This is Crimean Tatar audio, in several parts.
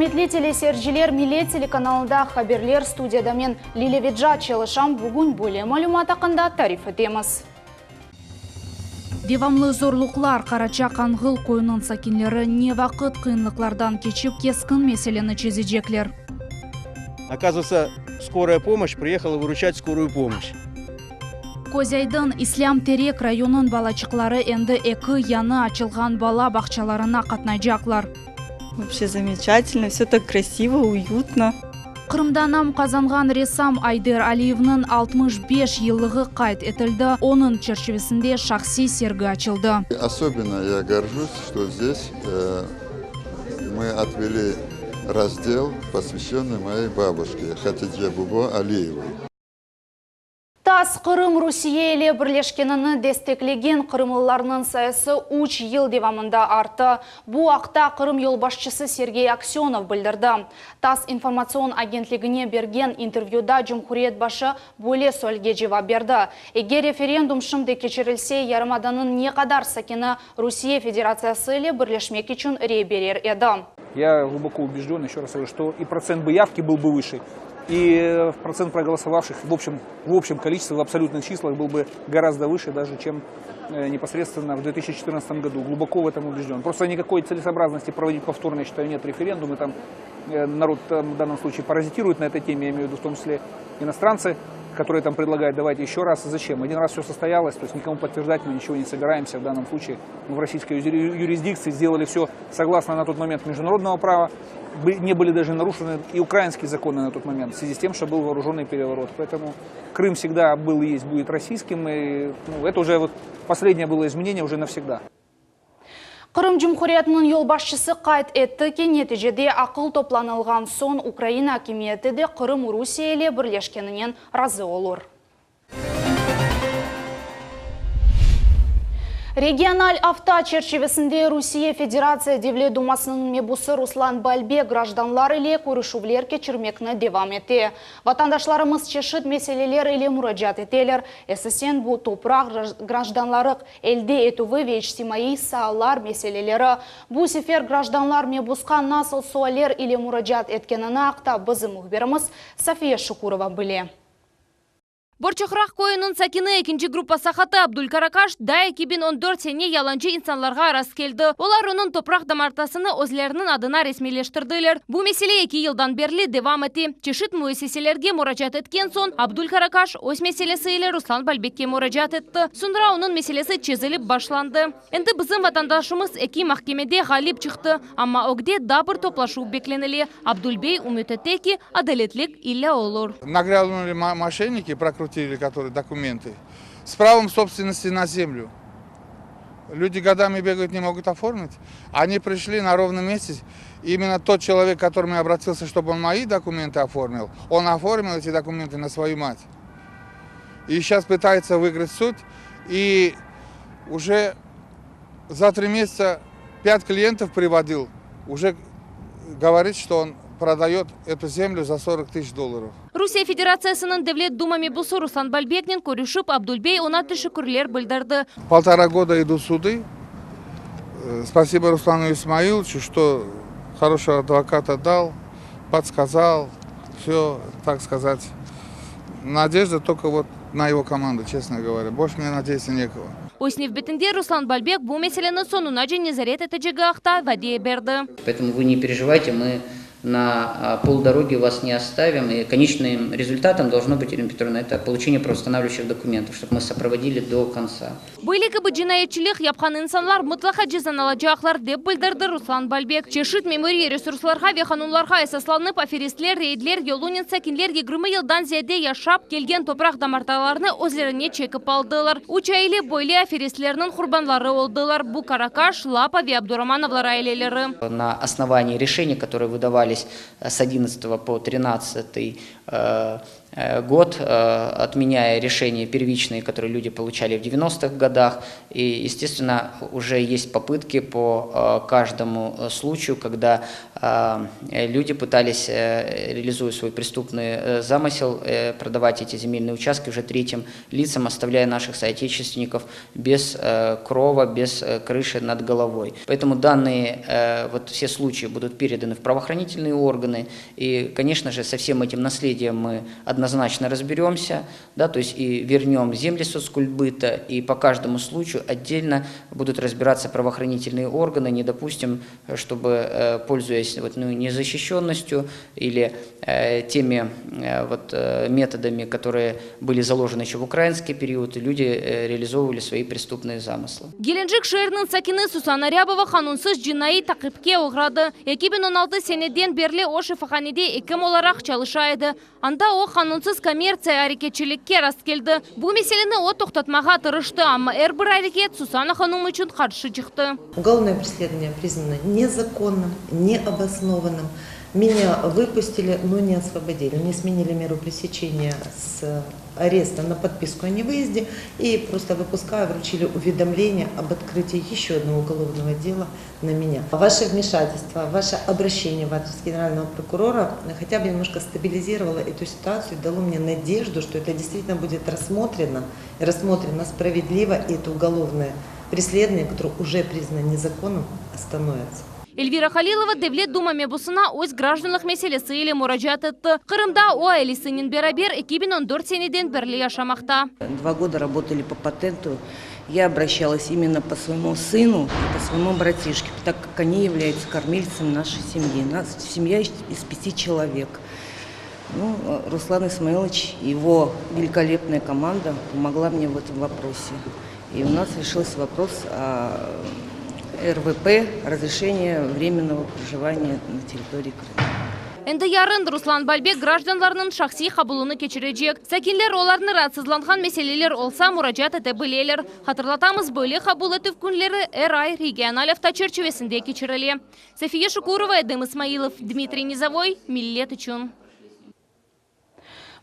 Ürmetli teleseyirciler, Millet telekanalında haberler, studiyada men, Lilâ Vecat, çalışam, bugün böyle malümat aqqında tarif etemiz. Devamlı zorluqlar, Qaraça Qanğıl köyüniñ sakinleri ne vaqıt qıyınlıqlardan keçip, keskin meseleni çezecekler? Оказывается, скорая помощь приехала выручать скорую помощь. Közaydın, İslâm Terek rayonıñ balaçıqları endi eki yañı açılğan bala bağçalarına qatnaycaqlar. Вообще замечательно, все так красиво, уютно. Qırımda nam qazanğan ressam Ayder Aliyevniñ 65 yıllığı qayd etildi, onıñ çerçivesinde şahsiy sergi açıldı. Особенно я горжусь, что здесь мы отвели раздел, посвященный моей бабушке Хатидже Бубо Алиевой. TASS, Qırım Rusiye ile birleşkenini desteklegen qırımlılarnıñ sayısı üç yıl devamında arttı. Bu aqta Qırım yolbaşçısı Sergey Aksönov bildirdi. TASS informatsion agentligine bergen intervyuda cumhuriyet başı böyle sualge cevap berdi, Eger referendum şimdi keçirilse, yarımadanıñ ne qadar sakini Rusiye Federatsiyası ile birleşmek içün rey berer edi? Я глубоко убежден, еще раз говорю, что и процент бы явки был бы выше, и процент проголосовавших в общем, в общем количестве, в абсолютных числах был бы гораздо выше даже, чем непосредственно в 2014 году. Глубоко в этом убежден. Просто никакой целесообразности проводить повторно, я считаю, нет референдумы. Там народ там, в данном случае паразитирует на этой теме, я имею в виду в том числе иностранцы, которые там предлагают, давайте еще раз. Зачем? Один раз все состоялось, то есть никому подтверждать мы ничего не собираемся в данном случае. Мы в российской юрисдикции сделали все согласно на тот момент международного права. Не были даже нарушены и украинские законы на тот момент, в связи с тем, что был вооруженный переворот. Поэтому Крым всегда был и есть, будет российским. И, ну, это уже вот последнее было изменение уже навсегда. Qırım Cumhuriyetiniñ yolbaşçısı qayd etti ki, neticede aqıl toplanılğan soñ Ukraina akimiyeti de Qırım Rusiye ile birleşkeninen razı olur. Regional afta çerçivesinde Rusiye Federatsiya Devlet Dumasınıñ mebusı Ruslan Balbek grajdanlar ile körüşüvler keçirmekni devam ete. Vatandaşlarımız çeşit meseleler ile muracaat eteler, esasen bu topraq grajdanlarıq elde etüvi ve içtimaiy saalar meseleleri. Bu sefer grajdanlar mebusqa nasıl sualler ile muracaat etkenini aqta bizim mühbirimiz Safiye Şukurova bile. Borçoqraq köyüniñ sakini, ekinci gruppa saqatı Abdul Karakaş daa 2014 sene yalancı insanlarğa rastkeldi. Olar onıñ topraq damartasını özleriniñ adına resmiyleştirdiler. Bu mesele eki yıldan berli devam ete. Çeşit müessiselerge muracaat etken soñ, Abdul Karakaş öz meselesi ile Ruslan Balbekke muracaat etti. Soñra onıñ meselesi çezilip başlandı. Endi bizim vatandaşımız eki mahkemede ğalip çıqtı, amma ögde daa bir toplaşuv beklenile. Abdul bey ümüt ete ki, adaletlik illâ olur. Нагрянули мошенники, прокрутили которые документы с правом собственности на землю. Люди годами бегают, не могут оформить. Они пришли на ровном месте. Именно тот человек, к которому я обратился, чтобы он мои документы оформил, он оформил эти документы на свою мать. И сейчас пытается выиграть суд. И уже за три месяца пять клиентов приводил. Уже говорит, что он продает эту землю за 40 тысяч долларов. Rusiye Federatsiyasınıñ Devlet Duma mebusı Ruslan Balbeknen körüşip, Abdul bey oña teşekkürler bildirdi. Полтора года идут суды. Спасибо Руслану Исмаиловичу, что хорошего адвоката дал, подсказал, все, так сказать. Надежда только вот на его команду, честно говоря. Больше мне надеяться некого. Öz nevbetinde Ruslan Balbek bu meseleni soñunace nezaret etecegi aqta vade berdi. Поэтому вы не переживайте, мы на полдороги вас не оставим. И конечным результатом должно быть, Ирина Петровна, это получение правоустанавливающих документов, чтобы мы сопроводили до конца. Böyle kibi cinayetçilik yapqan insanlar mıtlaqa cezanı alacaqlar, dep bildirdi Ruslan Balbek. Çeşit memuriy resurslarğa ve qanunlarğa esaslanıp, aferistler reydler yolunen sakinler 20 yıldan ziyade yaşap kelgen topraq damartalarını özlerine çekip aldılar. Üç aile böyle aferistlerniñ qurbanları oldılar. Bu Karakaş, Lapa ve Abduramanovlar aileleri. На основании решений, которые выдавались с 11 по 13. Год, отменяя решения первичные, которые люди получали в 90-х годах. И, естественно, уже есть попытки по каждому случаю, когда люди пытались, реализуя свой преступный замысел, продавать эти земельные участки уже третьим лицам, оставляя наших соотечественников без крова, без крыши над головой. Поэтому данные, вот все случаи будут переданы в правоохранительные органы. И, конечно же, со всем этим наследием мы однозначно разберемся, да, то есть и вернем земли соцкультбыта, и по каждому случаю отдельно будут разбираться правоохранительные органы, не допустим, чтобы, пользуясь вот, ну, незащищенностью или э, теми э, вот, методами, которые были заложены еще в украинский период, люди реализовывали свои преступные замыслы. Gelencik şeeriniñ sakini Susanna Râbova qanunsız cinaiy taqipke oğradı. 2016 seneden berli o şifahanede ekim olaraq çalışa edi. Anda o qanunsız kommertsiya areketçilikke rastkeldi. Bu meseleni o toqtatmağa tırıştı, amma er bir areket Susanna hanım içün qarşı çıqtı. Уголовное преследование признано незаконным, необоснованным. Меня выпустили, но не освободили. Мне сменили меру пресечения с ареста на подписку о невыезде и просто выпуская вручили уведомление об открытии еще одного уголовного дела на меня. Ваше вмешательство, ваше обращение в адрес генерального прокурора хотя бы немножко стабилизировало эту ситуацию, дало мне надежду, что это действительно будет рассмотрено, и рассмотрено справедливо, и это уголовное преследование, которое уже признано незаконным, остановится. Эльвира Халилова Devlet Duma mebusına öz grajdanlıq meselesi ile muracaat etti. Qırımda o ailesinen beraber 2014 seneden berli yaşamaqta. Два года работали по патенту. Я обращалась именно по своему сыну и по своему братишке, так как они являются кормильцем нашей семьи. Нас семья из пяти человек. Ну, Руслан Исмаилович и его великолепная команда помогла мне в этом вопросе. И у нас решился вопрос о РВП, разрешение временного проживания на территории Крыма. Endi yarın Ruslan Balbek grajdanlarnıñ şahsiy qabulını keçirecek. Sakinler olarnı raatsızlanğan meseleler olsa muracaat ete bileler. Hatırlatamız böyle qabul etüv künleri er ay regional afta çerçivesinde keçirile. Safiye Şukurova, Edem İsmailov, Dmitriy Nizavoy, Millet içün.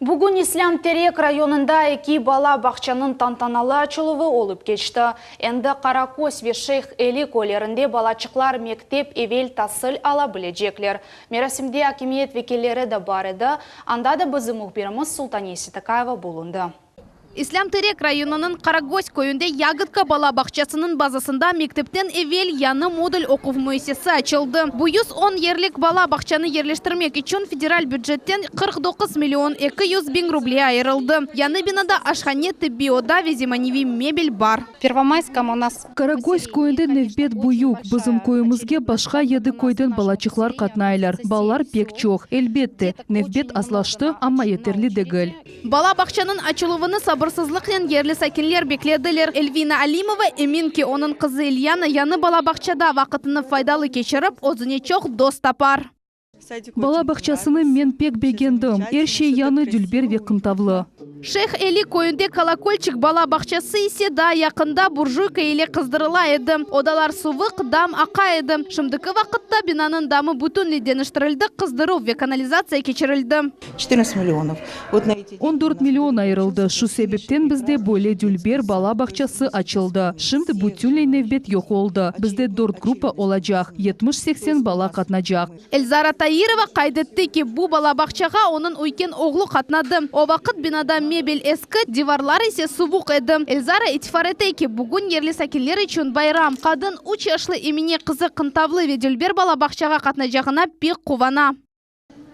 Bugün İslâm Terek rayonında eki bala bağçanıñ tantanalı açıluvı olıp keçti. Endi Qaraköz ve Şeyh Eli köylerinde balaçıqlar mektep evel tasil ala bilecekler. Merasimde akimiyet vekilleri de bar edi. Anda da bizim mühbirimiz Sultaniye Seytakayeva bulundı. İslâm Terek rayonınıñ Qaraköz köyünde Yagodka bala bağçasınıñ bazasında mektepten evel yañı modul oquv müessisesi açıldı. Bu 110 yerlik bala bağçanı yerleştirmek içün federal bücetten 49 million 200 biñ ruble ayırıldı. Yañı binada aşhane, tibbiy oda ve zemaneviy mebel bar. В Первомайском у нас Qaraköz köyünde nevbet büyük. Bizim köyümizge başqa yedi köyden balaçıqlar qatnaylar. Balalar pek çoq. Elbette, nevbet azlaştı, amma yeterli degil. Bala bağçanıñ açıluvını sabırsızlıqnen yerli sakinler beklediler. Elvina Alimova emin ki, onıñ qızı İlyana yañı bala bağçada vaqıtını faydalı keçirip, özüne çoq dost tapar. Bala bağçasını men pek begendim. Er şey yañı, dülber ve qıntavlı. Şeyh Eli köyünde Kolokolçik bala bağçası ise daa yaqında burjuyka ile qızdırıla edi. Odalar suvuq, dam aqa edi. Şimdiki vaqıtta binanıñ damı bütünley deñiştirildi, qızdıruv ve kanalizatsiya keçirildi. 14 миллионов. Вот на эти 14 million ayırıldı. Şu sebepten bizde böyle dülber bala bağçası açıldı. Şimdi bütünley nevbet yoq oldı. Bizde dört gruppa olacaq. 70-80 bala qatnacaq. Elzara Tairova qayd etti ki, bu bala bağçağa onıñ üyken oğlu qatnadı. O vaqıt binada mebel eski, divarlar ise suvuq edi. Elzara itifar ete ki, bugün yerli sakinler içün bayram. Qadın üç yaşlı Emine qızı qıntavlı ve dülber bala bağçağa qatnacağına pek quvana.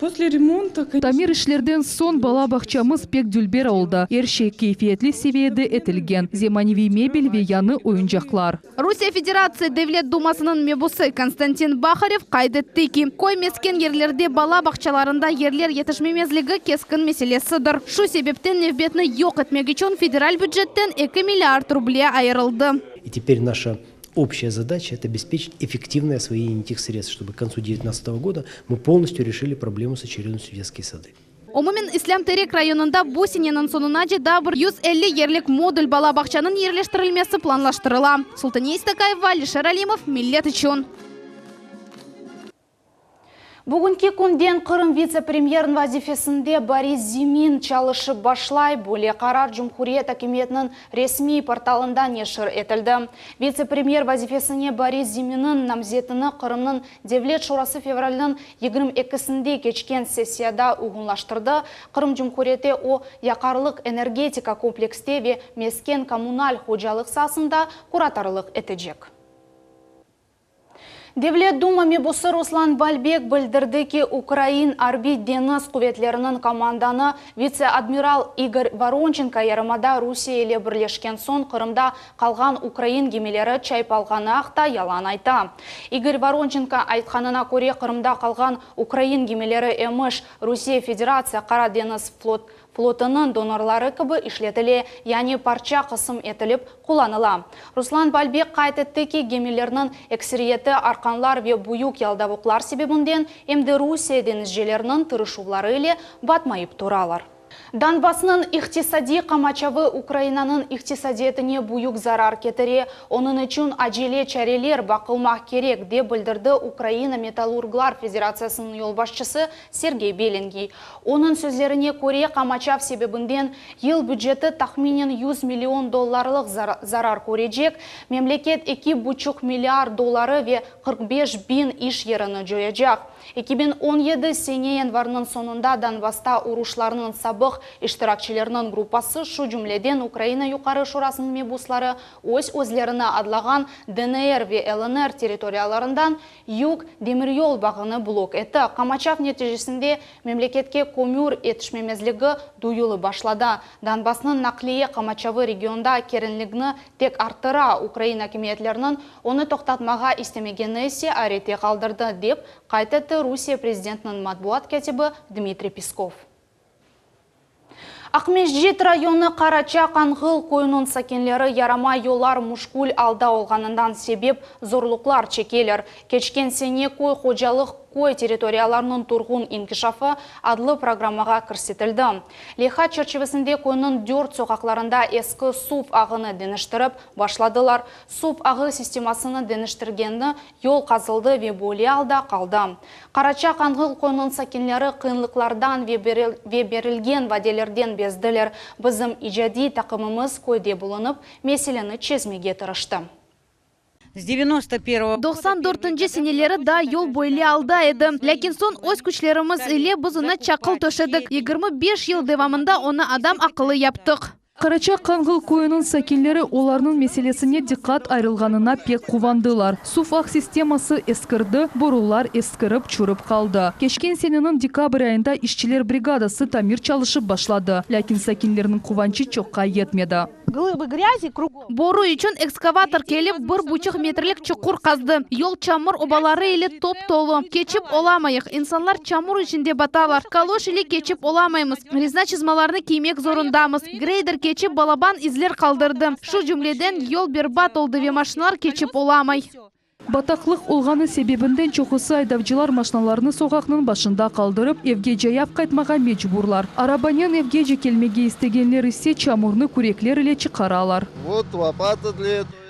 После ремонта, Tamir işlerden soñ bala bağçamız pek dülber oldı. Er şey keyfiyetli seviyede etilgen. Zemaneviy mebel ve yañı oyuncaqlar. Rusiye Federatsiya Devlet Dumasınıñ mebusı Konstantin Baharev qayd etti ki, köy mesken yerlerde bala bağçalarında yerler yetişmemezligi keskin meselesidir. Şu sebepten nevbetni yoq etmek içün federal bücetten 2 milliard ruble ayırıldı. И теперь наша общая задача – это обеспечить эффективное освоение этих средств, чтобы к концу 2019 года мы полностью решили проблему с очередностью в детские сады. Umumen İslâm Terek rayonında bu seneniñ soñunace daa bir 150 yerlik modul bala bağçanıñ yerleştirilmesi planlaştırıla. Sultaniye Seytakayeva, Alişer Alimov, Millet içün. Bugünki künden Qırım vitse-premyerniñ vazifesinde Boris Zimin çalışıp başlay. Böyle qarar cumhuriyet akimiyetiniñ resmiy portalında neşir etildi. Vitse-premyer vazifesine Boris Ziminniñ namzetini Qırımnıñ Devlet şurası fevralniñ 22-sinde keçken sessiyada uyğunlaştırdı. Qırım Cumhuriyeti o, yaqarlıq-energetika komplekste ve mesken-kommunal hocalıq saasında kuratorlıq etecek. Devlet Duma mebusı Ruslan Balbek bildirdi ki, Ukrain Arbiy-deñiz quvetleriniñ komandanı vitse-admiral İgor Voronçenko yarımada Rusiye ile birleşken soñ Qırımda qalğan ukrain gemileri çaypalğanı aqta yalan ayta. İgor Voronçenko aytqanına köre, Qırımda qalğan ukrain gemileri emiş Rusiye Federatsiya Qara deñiz flotınıñ donorları kibi işletile, yani parça qısım etilip qullanıla. Ruslan Balbek qayd etti ki, gemilerniñ ekseriyeti arqanlar ve büyük yaldavuqlar sebebinden em de Rusiye deñizcileriniñ tırışuvları ile batmayıp turalar. Donbassnıñ iqtisadiy qamaçavı Ukrainanıñ iqtisadiyatına büyük zarar ketire, onıñ içün acele çareler baqılmaq kerek, dep bildirdi Ukraina metallurglar federatsiyasınıñ yolbaşçısı Sergey Belenkiy. Onıñ sözlerine köre, qamaçav sebebinden yıl büceti tahminen 100 million dollarlıq zarar körecek, memleket 2,5 milliard dolları ve 45 biñ iş yerini coyacaq. 2017 sene yanvarniñ soñunda Donbassta uruşlarnıñ sabıq iştirakçileriniñ gruppası, şu cümleden Ukraina Yuqarı Şurasınıñ mebusları öz-özlerini adlağan DNR ve LNR territoriyalarından Yug demiryol bağını blok etti. Qamaçav neticesinde memleketke kömür yetişmemezligi duyulıp başladı. Donbassnıñ naqliye qamaçavı regionda kerinligni tek arttıra, ukrain akimiyetleriniñ onı toqtatmağa istemegeni ise ayrette qaldırdı, dep qayd etti Rusiye prezidentiniñ matbuat kâtibi Dmitriy Peskov. Aqmescit rayonı Qaraça Qanğıl köyüniñ sakinleri yaramay yollar müşkül alda olğanından sebep zorluqlar çekeler. Keçken sene köy hocalıq köy territoriyalarınıñ turğun inkişafı adlı programmağa kirsetildi. Leyha çerçivesinde köyniñ dört soqaqlarında eski suv ağını deñiştirip başladılar. Suv ağı sistemasını deñiştirgenni yol qazıldı ve böyle alda qaldı. Qaraça Qanğıl köyüniñ sakinleri qıyınlıqlardan ve berilgen vadelerden bezdiler. Bizim icadiy taqımımız köyde bulunıp, meseleni çezmege tırıştı. 94-nci seneleri daa yol böyle alda edi. Lâkin soñ öz küçlerimiz ile biz onı çaqıl töşedik. 25 yıl devamında onı adam aqıllı yaptıq. Qaraça Qanğıl köyüniñ sakinleri olarnıñ meselesine diqqat ayırılğanına pek quvandılar. Suv ağ sisteması eskirdi, borular eskirip, çürip qaldı. Keçken seneniñ dekabr ayında işçiler brigadası tamir çalışıp başladı, lâkin sakinlerniñ quvançı çoqqa yetmedi. Boru içün ekskavator kelip, bir buçuq metrlik çuqur qazdı. Yol çamur obaları ile top-tolu. Keçip olamayıq. İnsanlar çamur içinde batalar. Kaloş ile keçip olamaymız. Rezina çızmalarnı kiymek zorundamız. Greyder keçip, balaban izler qaldırdı. Şu cümleden, yol berbat oldı ve maşinalar keçip olamay. Bataqlıq olğanı sebebinden çoqusı aydavcılar maşnalarını soqaqnıñ başında qaldırıp, evge cayav qaytmağa mecburlar. Arabanen evgece kelmege istegenler ise çamurnı kürekler ile çıqaralar.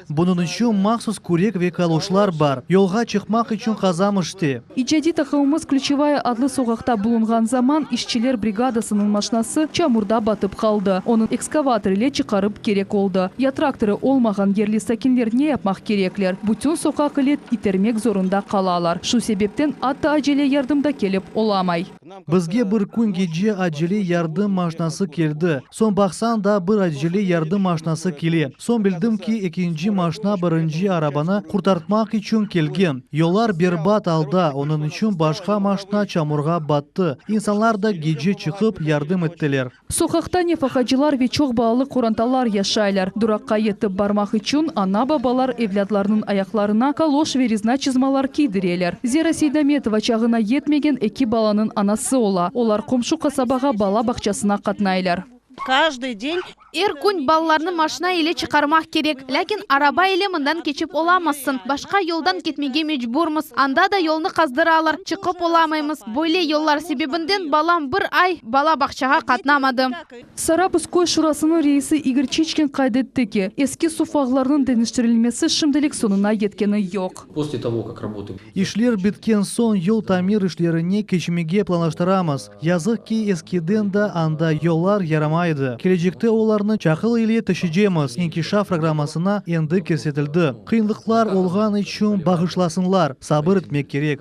Bunıñ içün mahsus kürek ve kaloşlar bar. Yolğa çıqmaq içün qazam işte. İcadiy taqımımız Klüçevaya adlı soqaqta bulunğan zaman işçiler brigadasınıñ maşnası çamurda batıp qaldı. Onı ekskavator ile çıqarıp kerek oldı. Ya traktorı olmağan yerli sakinler ne yapmaq kerekler? Bütün soqaq ile itermek zorunda qalalar. Şu sebepten atta acele yardım da kelip olamay. Bizge bir kün gece acele yardım maşnası keldi. Soñ baqsañ da bir acele yardım maşnası kele. Soñ bildim ki, ekinci maşna birinci arabanı qurtartmaq içün kelgen. Yollar berbat alda, onıñ içün başqa maşna çamurğa battı. İnsanlar da gece çıqıp yardım ettiler. Soqaqta nefaqacılar ve çoq balalı qorantalar yaşaylar. Duraqqa yetip barmaq içün ana-babalar evlâdlarınıñ ayaqlarına kaloş ve rezina çızmalar kiydireler. Zera Seydametova çağına yetmegen eki balanıñ anası ola. Olar qomşu qasabağa bala bağçasına qatnaylar. Каждый день. Er kün balalarnı maşina ile çıqarmaq kerek. Lâkin araba ile mından keçip olamazsıñ. Başqa yoldan ketmege mecburmız. Anda da yolnı qazdıralar, çıqıp olamaymız. Böyle yollar sebebinden balam bir ay bala bağçağa qatnamadı. Sarabuz köy şurasınıñ reisi İgor Çiçkin qayd etti ki, eski suv ağlarınıñ deñiştirilmesi şimdilik soñuna yetkeni yoq. Posle togo, kak raboty. İşler bitken soñ yol tamir işlerine keçmege planlaştıramız. Yazıq ki, eskiden da anda yollar yaramaydı. Kelecekte olarnı çaqıl ile töşecemiz, inkişaf programmasına endi kirsetildi. Qıyınlıqlar olğan içün bağışlasınlar, sabır etmek kerek.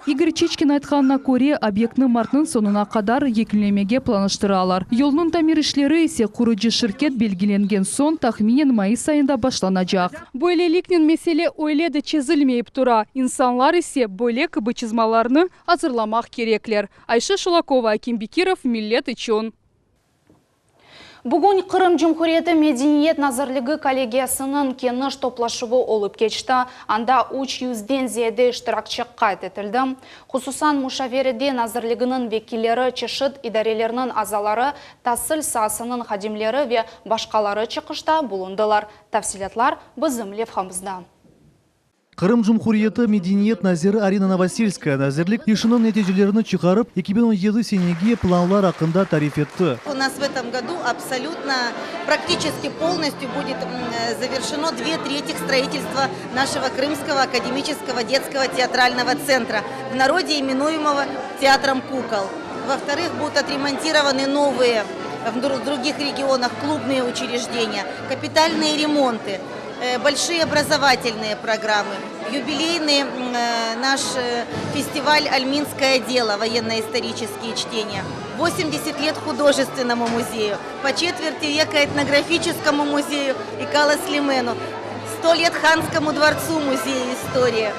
İgor Çiçkin aytqanına köre, obyektni martnıñ soñuna qadar yekünlemege planlaştıralar. Yolnıñ tamir işleri ise qurucı şirket belgilengen soñ, tahminen mayıs ayında başlanacaq. Böyleliknen mesele öyle de çezilmeyip tura, insanlar ise böyle kibi çızmalarnı azırlamaq kerekler. Ayşe Şulakova, Akim Bekirov, Millet içün. Bugün Qırım Cumhuriyeti Medeniyet nazirligi kollegiyasınıñ keniş toplaşuvı olıp keçti. Anda üç yüzden ziyade iştirakçi qayd etildi. Hususan, muşaverede nazirliginiñ vekilleri, çeşit idarelerniñ azaları, tasil saasınıñ hadimleri ve başqaları çıqışta bulundılar. Tafsilâtlar bizim levhamızda. Qırım Cumhuriyeti medeniyet naziri Arina Novoselskaya nazirlik işiniñ neticelerini çıqarıp, 2017 senege planlar aqqında tarif etti. U nas v etom godu absolyutno, praktiçeski polnostyu budet zaverşeno dve tretik stroitelstva našego Krımskogo akademiçeskogo detskogo teatralnogo tsentra, v narode imenuemogo Teatrom kukol. Vo-vtorıh, budut otremontirovany novıye v drugih regionah klubnıye uçrejdeniya, kapitalnıye remonty. Большие образовательные программы, юбилейный наш фестиваль «Альминское дело», военно-исторические чтения, 80 лет художественному музею, по четверти века этнографическому музею и Кала-Слимену, 100 лет Ханскому дворцу музею истории,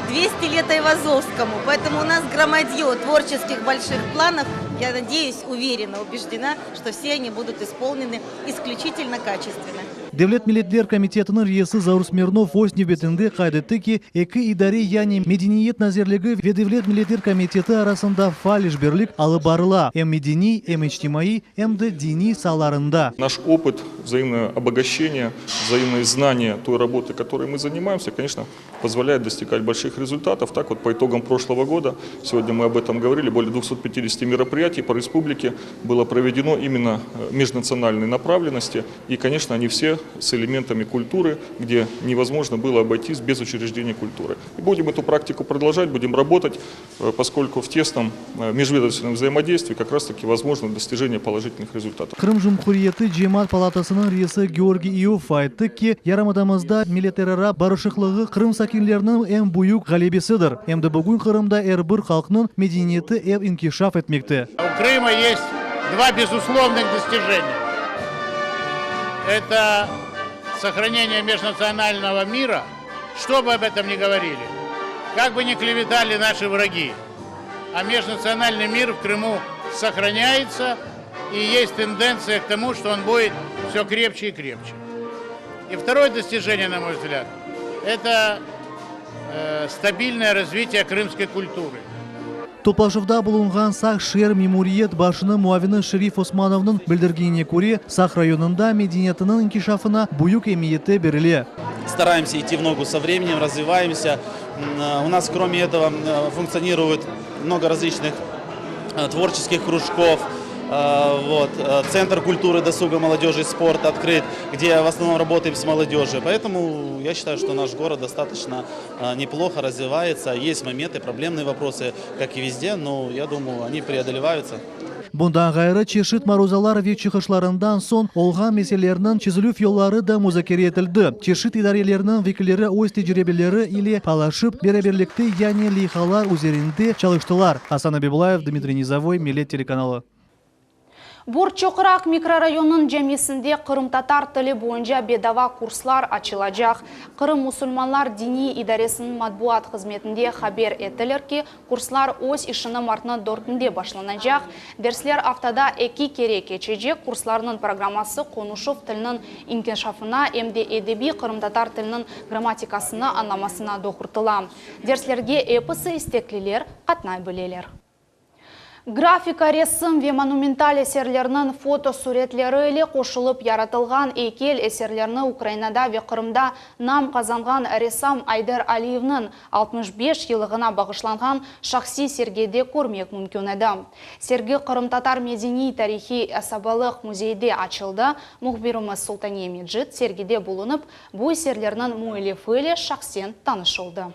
200 лет Айвазовскому. Поэтому у нас громадье творческих больших планов. Я надеюсь, уверена, убеждена, что все они будут исполнены исключительно качественно. Devlet milletler komitetiniñ reisi Zaur Smirnov öz nevbetinde qayd etti ki, eki idare, yani Medeniyet nazirligi ve Devlet milletler komiteti arasında faal işbirlik alıp barıla, em medeniy, em içtimaiy, em de diniy saalarında. Naş opıt, vzaimnoye obogaşçeniye, vzaimnoye znaniye toy rabotı, kotoroy mı zanimayemsâ, koneçno, pozvolâet dostigать bolşih rezultatov. Tak vot, po itogam proşlogo goda, segodnâ mı ob etom govorili, bolее 250 meropriyatiy po respublike bylo provedeno imenno mejnatsionalnoy napravlennosti. И, конечно, они все с элементами культуры, где невозможно было обойтись без учреждения культуры. И будем эту практику продолжать, будем работать, э, поскольку в тесном э, межведомственном взаимодействии как раз-таки возможно достижение положительных результатов. Qırım Cumhuriyeti Cemaat palatasınıñ reisi Georgiy İoffe ayttı ki, yarımadamızda milletlerara barışıqlığı Qırım sakinleriniñ eñ büyük ğalebesidir. Em de bugün Qırımda er bir halqnıñ medeniyeti ev inkişaf etmekte. U Krıma есть dva безусловных достижения. Это сохранение межнационального мира, что бы об этом ни говорили, как бы ни клеветали наши враги. А межнациональный мир в Крыму сохраняется, и есть тенденция к тому, что он будет все крепче и крепче. И второе достижение, на мой взгляд, это э, стабильное развитие крымской культуры. Toplaşuvda bulunğan Saq şeer memuriyet başınıñ muavini Şerif Osmanovnıñ bildirgenine köre, Saq rayonında medeniyetiniñ inkişafına büyük emiyeti berile. Стараемся идти в ногу со временем, развиваемся. У нас, кроме этого, функционирует много различных творческих кружков. Вот. Центр культуры, досуга, молодежи и спорта открыт, где в основном работаем с молодежью. Поэтому я считаю, что наш город достаточно неплохо развивается. Есть моменты, проблемные вопросы, как и везде, но я думаю, они преодолеваются. Bundan ğayrı, çeşit maruzalar ve çıqışlarından soñ olğan meselelerniñ çezilüv yolları da muzakere etildi. Çeşit idarelerniñ vekilleri öz tecribeleri ile paylaşıp, beraberlikte yañı leyhalar üzerinde çalıştılar. Asan Abibullayev, Dmitriy Nizovoy, Millet telekanalı. Borçoqraq mikrorayonınıñ camisinde qırımtatar tili boyunca bedava kurslar açılacaq. Qırım musulmanlar diniy idaresiniñ matbuat hızmetinde haber ettiler ki, kurslar öz işini martnıñ dörtünde başlanacaq. Dersler aftada eki kere keçecek. Kurslarnıñ programması qonuşuv tiliniñ inkişafına, em de edebiy qırımtatar tiliniñ grammatikasını añlamasına doğrultıla. Derslerge episi istekliler qatnay bileler. Grafika, resim ve monumental eserlerniñ fotosuretleri ile qoşulıp yaratılğan eykel eserlerini Ukrainada ve Qırımda nam qazanğan ressam Ayder Aliyevniñ 65 yıllığına bağışlanğan şahsiy sergide körmek mümkün edi. Sergi Qırımtatar medeniy-tarihiy asabalıq müzeyde açıldı. Mühbirimiz Sultaniye Mecit sergide bulunıp, bu eserlerniñ müellifi ile şahsen tanış oldı.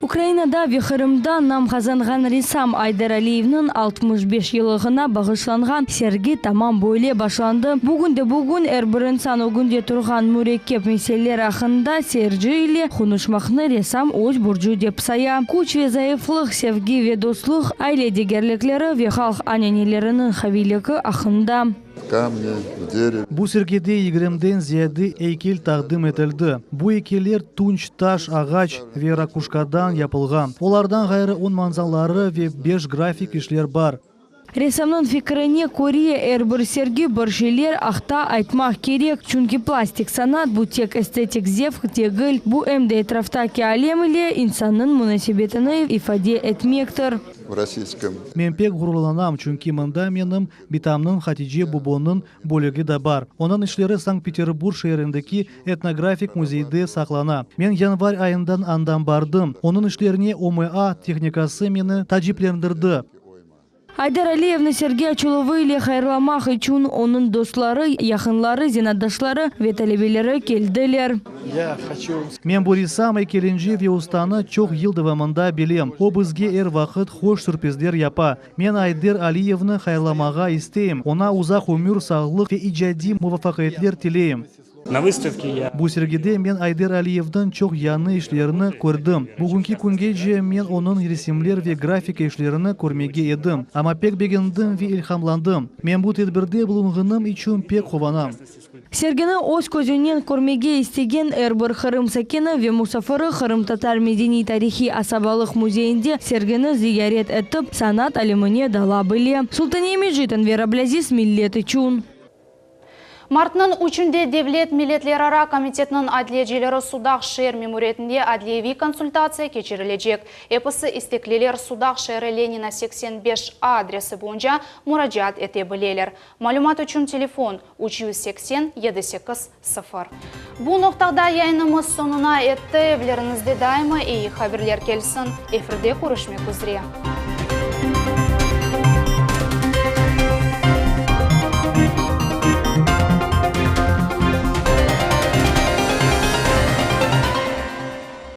Ukrainada ve Qırımda nam qazanğan ressam Ayder Aliyevniñ 65 yıllığına bağışlanğan sergi tamam böyle başlandı. Bugünde-bugün er bir insan ögünde turğan mürekkep meseleler aqqında seyirci ile qonuşmaqnı ressam öz borcu dep saya. Küç ve zayıflıq, sevgi ve dostluq, aile degerlikleri ve halq ananeleriniñ qaviyligi aqqında. Kamni, v dereve. Bu sergide yigirmiden ziyade eykel taqdim etildi. Bu eykeller tunç, taş, ağaç ve rakuşkadan yapılğan. Olardan ğayrı on manzaraları ve beş grafik işler bar. Ressamnıñ fikrine köre, er bir sergi bir şeyler aqta aytmaq kerek, çünki plastik sanat, bu tek estetik zevq degil, bu em de etraftaki alem ile insannıñ munasebetini ifade etmektir. V rossiyskom. Men pek ğururlanam, çünki mında menim bitamnıñ Hatice bubonıñ bölügi de bar. Onıñ işleri Sankt-Peterburg şeerindeki etnografik müzeyde saqlana. Men yanvar ayından andan bardım. Onıñ işlerine OMA tehnikası meni taaciplendirdi. Ayder Aliyevni sergi açıluvı ile hayırlamaq içün onıñ dostları, yaqınları, zenaatdaşları ve talebeleri keldiler. Men bu ressam, eykelinci ve ustanı çoq yıl devamında bilem. O bizge er vaqıt hoş sürprizler yapa. Men Ayder Aliyevni hayırlamağa isteyim, oña uzaq ömür, sağlıq ve icadiy muvafaqiyetler tileyim. Bu sergide men Ayder Aliyevniñ çoq yañı işlerini kördim. Bugünki küngece men onıñ resimler ve grafika işlerini körmege edim, amma pek begendim ve ilhamlandım. Men bu tedbirde bulunğanım içün pek quvanam. Sergini öz közünen körmege istegen er bir Qırım sakini ve musafiri Qırımtatar medeniy-tarihiy asabalıq müzeyinde sergini ziyaret etip, sanat alemine dala bile. Sultaniye Mecit, Enver Ablâziz, Millet içün. Martnıñ üçünde Devlet milletlerara komitetiniñ adliyecileri Sudaq şeer memuriyetinde adliyeviy konsultatsiya keçirilecek. Episi istekliler Sudaq şeeri Lenina 85 a adresi boyunca muracaat ete bileler. Malümat içün telefon, 380 78 0. Bu noqtada yayınımız soñuna etti. Evleriñizde daima eyi haberler kelsin. Efirde körüşmek üzre.